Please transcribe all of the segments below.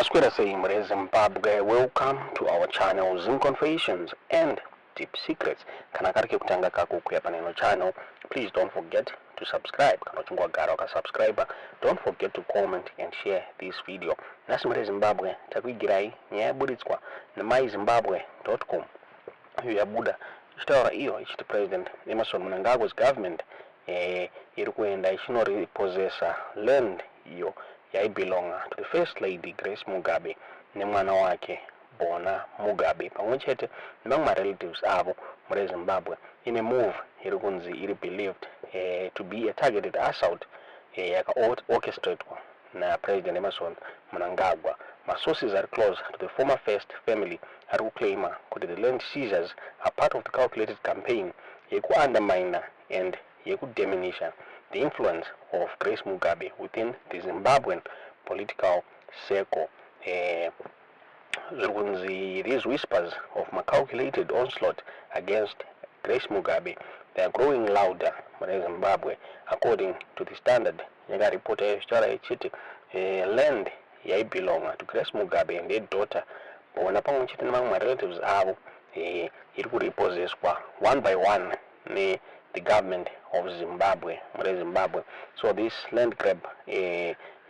Maswera sei mhuri Zimbabwe, welcome to our channel, Zim Confessions and Deep Secrets. Kana kari kekutanga kako kuya paneno channel, please don't forget to subscribe. Kana uchinge wagara wakasubscribe, don't forget to comment and share this video. Nhasi mhuri Zimbabwe takuigirai nyaya yaburitswa nemyzimbabwe.com iyo yabuda ichitaura iyo ichiti President Emmerson Mnangagwa's government iri kuenda ichinorepossessa land iyo yaibelonga to the First Lady Grace Mugabe nemwana wake Bona Mugabe pamwe chete nemamwe marelatives avo mure Zimbabwe, ine move iri kunzi iri believed to be a targeted assault yakaorchestratwa naPresident Emmerson Mnangagwa. Masources ari close to the former First Family ari kuclaima kuti the land seizures are part of the calculated campaign yekuundermina and yekudiminisha the influence of Grace Mugabe within the Zimbabwean political circle. Zviri kunzi these whispers of macalculated onslaught against Grace Mugabe, they are growing louder mune Zimbabwe. According to The Standard, yakaripota ichitaura ichiti land yaibelonga to Grace Mugabe and her daughter Bona pamwe chete nemamwe marelatives avo iri kurepossesswa one by one ne the government of Zimbabwe mure Zimbabwe. So this land grab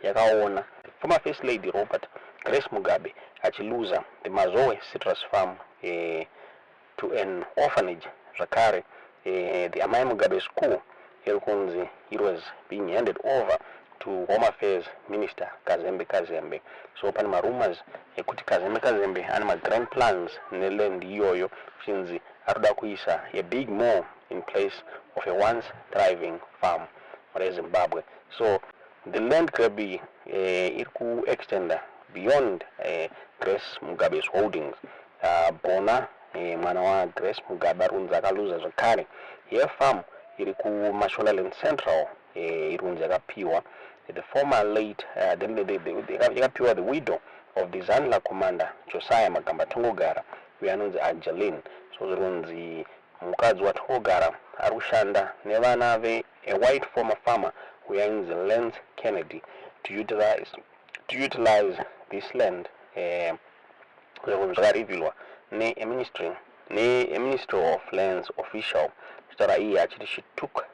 yakaona former First Lady Robert Grace Mugabe achiluza the Mazowe Citrus Farm to an orphanage. Zvakare the Amai Mugabe School iri kunzi it was being handed over to Home Affairs Minister Kazembe Kazembe. So pane marumors ekuti Kazembe Kazembe ane magrand plans neland iyoyo, chinzi ari kuisa a big mall in place of a once thriving farm reZimbabwe. So the land grab iyi iri kuextenda beyond Grace Mugabe's holdings. Bona mwana waGrace Mugabe ari kunzi akaluza zvakare yefarm iri kuMashonaland Central, iri kunzi yakapiwa the former late yakapiwa the widow of the ZANLA commander Josiah Magamba Tongogara uyo anonzi Angeline. So zviri kunzi mukadzi waTongogara ari kushanda nevana ve a white former farmer uyo ainzi Lance Kennedy to utilize this land. Zviri kunzi zvakarevealwa neministry neMinistry of Lands official chitaura iye achiti she took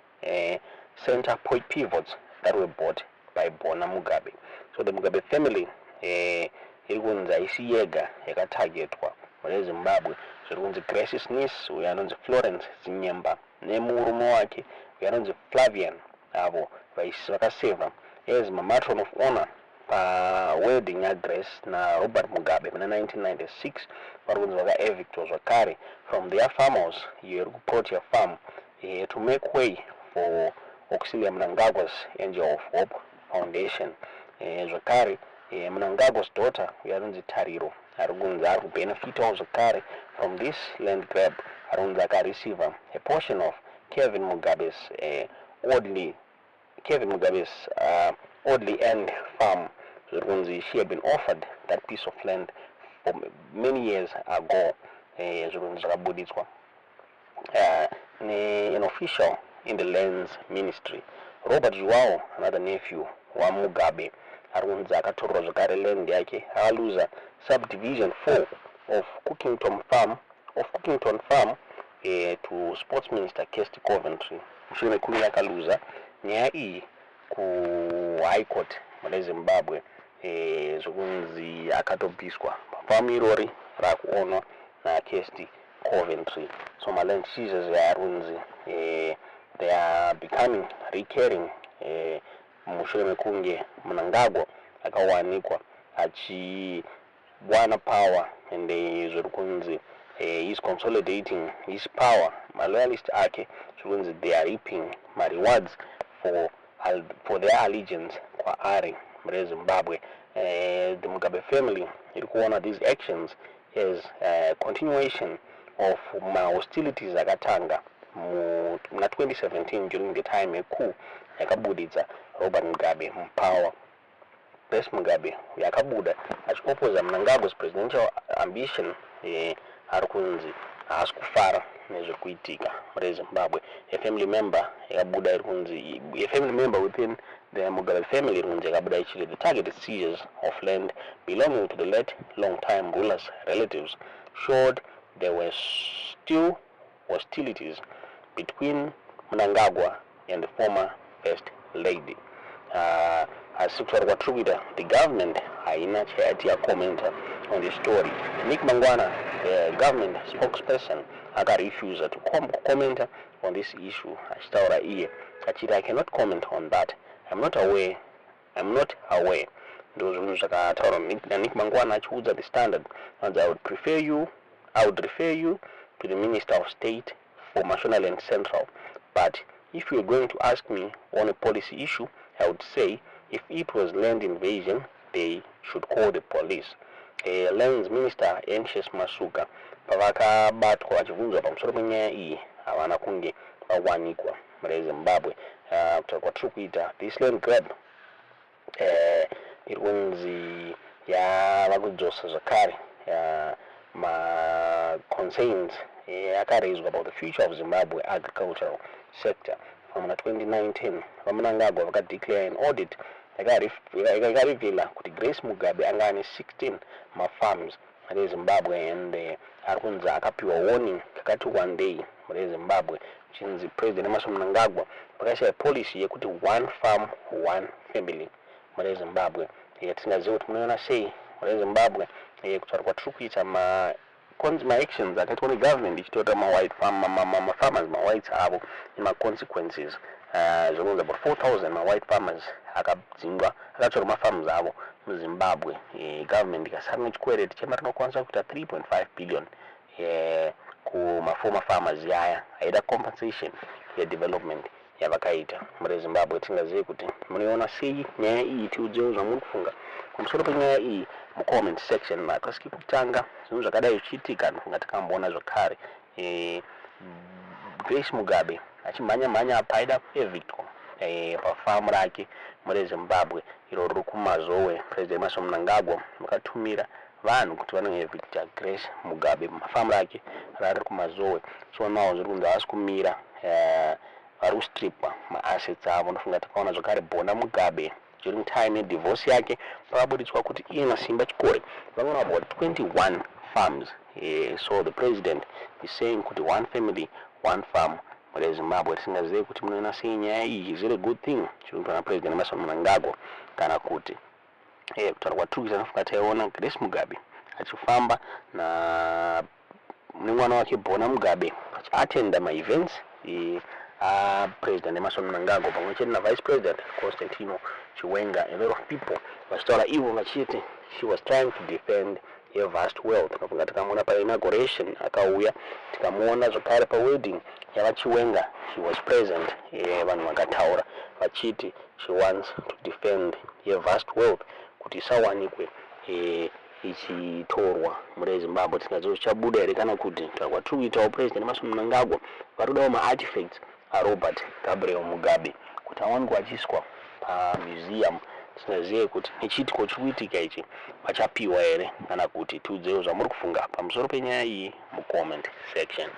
center point pivots that were bought by Bona Mugabe. So the Mugabe family iri kunzi haisi yega yakatargetwa mune Zimbabwe. Zviri kunzi Grace's niece uyo anonzi Florence Zinyemba nemurume wake uyo anonzi Flavian, avo vakaseva as mamatron of honor pawedding yaGrace naRobert Mugabe muna 1996, vari kunzi vakaevictwa zvakare from their farmhouse iyo iri kuProtea Farm to make way for Auxilia Mnangagwa's Angel of Hope Foundation. Zvakare Mnangagwa's daughter uyo anonzi Tariro ari kunzi ari kubenefitawo zvakare from this land grab. Ari kunzi akareceiva a portion of Kevin Mugabe's Audley End farm. Zviri kunzi she had been offered that piece of land for many years ago. Zviri kunzi zvakabuditswa ne-an official in the Lands Ministry. Robert Zhuwao, another nephew waMugabe, ari kunzi akatorerwa zvakare land yake, akaluza subdivision 4 of Cookington Farm to Sports Minister Kirsty Coventry mushure mekunge akaluza nyaya iyi kuHigh Court mune Zimbabwe. Zvokunzi akatobviswa pafamu irori rakuonwa naKirsty Coventry. So maland seizures ari kunzi they are becoming recurring mushure mekunge Mnangagwa akawanikwa achiwana power, and zviri kunzi is consolidating his power. Maloyalist ake zviri kunzi they are reaping marewards for their allegiance kwaari mune Zimbabwe. The Mugabe family iri kuona these actions as a continuation of mahostilities akatanga muna 2017 during the time yecoup yakabuditsa Robert Mugabe mupower. Grace Mugabe yakabuda achiopposa Mnangagwa's presidential ambition, ari kunzi Haasi kufara nezviri kuitika mune Zimbabwe. A family member yakabuda iri kunzi, a family member within the Mugabe family iri kunzi yakabuda ichiti the targeted seizures of land belonging to the late long time rulers' relatives showed there were still hostilities between Mnangagwa and the former First Lady. Asi kutaura kwatiri kuita, the government haina chayati yacommenta on the story. Nick Mangwana, the government spokesperson, akarefusa to kucommenta on this issue, achitaura iye achiti, "I cannot comment on that. I'm not aware, I'm not aware." Ndo zvinhu zvakataurwa naNick Mangwana achiudza The Standard. Anzi, I would refer you to the Minister of State for Mashonaland Central, but if you are going to ask me on a policy issue, I would say if it was land invasion, they should call the police." Lands Minister Anxious Masuka pavakabatwa vachibvunzwa pamusoro penyaya iyi, havana kunge vawanikwa mune Zimbabwe. Kutaura kwatiri kuita, this land grab iri kunzi yava kudzosa zvakare maconcerns yakaraiswa about the future of Zimbabwe agricultural sector. Muna 2019 VaMnangagwa vakadeclare an audit yakareveala kuti Grace Mugabe anga ane 16 mafarms mune Zimbabwe, and ari kunzi akapiwa warning kakati one day mune Zimbabwe, uchinzi President Emmerson Mnangagwa vakashaya policy yekuti one farm, one family mune Zimbabwe. Tisingazivi kuti munoona sei mune Zimbabwe. Kutaura kwatiri kuita, maactions akaitwa negovernment ichitora mawhite mafarmers, mawhites avo, nemaconsequences. Zvokunzi about 4000 mawhite farmers akadzingwa, akatorwa mafarms avo muZimbabwe. Government ikasara nechikwereti chemari inokwanisa kuita 3.5 billion kumaformer farmers yaya aida compensation yedevelopment yavakaita muri Zimbabwe. Tingazive kuti munoiona sei nyaya iyi. Tiudzewo zvamuri kufunga pamusoro penyaya iyi mucomment section. Akasiki kutanga zvinhu zvakadai zvichiitika. Ndofunga takamboona zvakare Grace Mugabe achimhanya mhanya paida kuevictwa pafamu rake muri Zimbabwe iro riri kuMazowe. President Emmerson Mnangagwa vakatumira vanhu kuti vanoevicta Grace Mugabe mumafamu rake rari kuMazowe. So now zviri kunzi havasi kumira, vari kustripwa maassets avo. Ndofunga takaona zvakare Bona Mugabe during time yedivorce yake, pakabuditswa kuti iye naSimba Chikore vakaona about 21 farms. So the president is saying kuti one family, one farm mune Zimbabwe. Tisingazivi kuti munoona sei nyaya iyi. Is it a good thing chiri kuitwa naPresident Emmerson Mnangagwa kana kuti? Kutaura kwatiri kuita, nofunga taiona Grace Mugabe achifamba na nemwana wake Bona Mugabe achiatenda maevents aPresident Emmerson Mnangagwa pamwe chete naVice President Constantino Chiwenga, a lot of people vachitaura ivo vachiti she was trying to defend her vast wealth. Nofunga tikamuona painauguration akauya, tikamuona zvakare pawedding yavaChiwenga, she was present. Vanhu vakataura vachiti she wants to defend her vast wealth kuti isawanikwe ichitorwa mune Zimbabwe. Tisingazivi zvichabuda here kana kuti. Kwatiri kuitawo, President Emmerson Mnangagwa vari kudawo maartifacts aRobert Gabriel Mugabe kuti awanikwa achiiswa pamuseum. Tisingazive kuti nechiitiko chiri kuitika ichi vachapiwa here kana kuti. Tiudzewo zvamuri kufunga pamusoro penyaya iyi mucomment section.